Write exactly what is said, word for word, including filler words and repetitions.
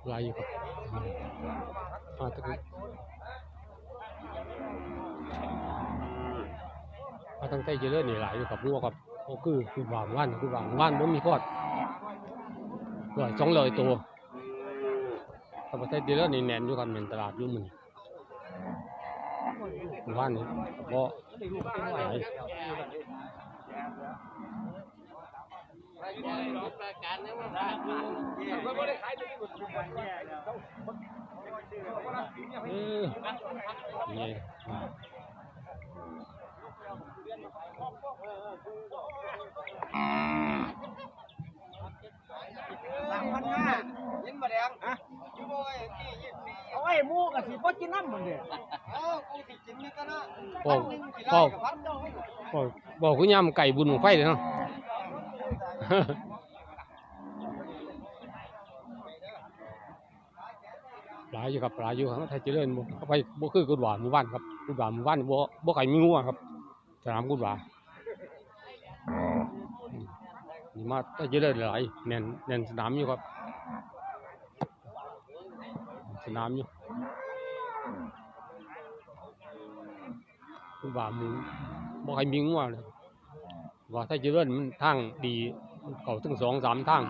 หลายอยู่ครับ มาตั้ง มาตั้งแต่เจริญนี่หลายอยู่ครับ งัวครับ โอ้ คือ คือว่าว่าน คือว่าว่านบ่มีพอด ร้อยสองร้อยตัว แต่ว่าแต่เจริญนี่แน่นอยู่ครับ แน่นตลาดอยู่มื้อนี้ ว่านนี่บ่หลาย เออ นี่ สามพันห้า ยินบ่แดง ฮะ อยู่บ่ไอ้ที่ยี่สิบสี่ เอาไว้หมู่ก็สิบ่กินน้ำมันเด้อ เออกูสิกินนี่ก็นะ บอก พันหนึ่งสิ บอก ได้กับพันเดียว บอกบอกคือย่ามไก่บุญบั้งไฟเลยเนาะ หลายอยู่ครับ หลายอยู่ครับ ไทยเจริญบ่ไปบ่คือกุดหวาหมู่บ้านครับ กุดหวาหมู่บ้านบ่บ่ใครมีงัวครับ สนามกุดหวานี่มาไทยเจริญหลายแน่นแน่นสนามอยู่ครับ สนามอยู่กุดหวาหมู่บ่ใครมีงัวเลย ว่าไทยเจริญมันทางดี เข้าถึงสองสามทาง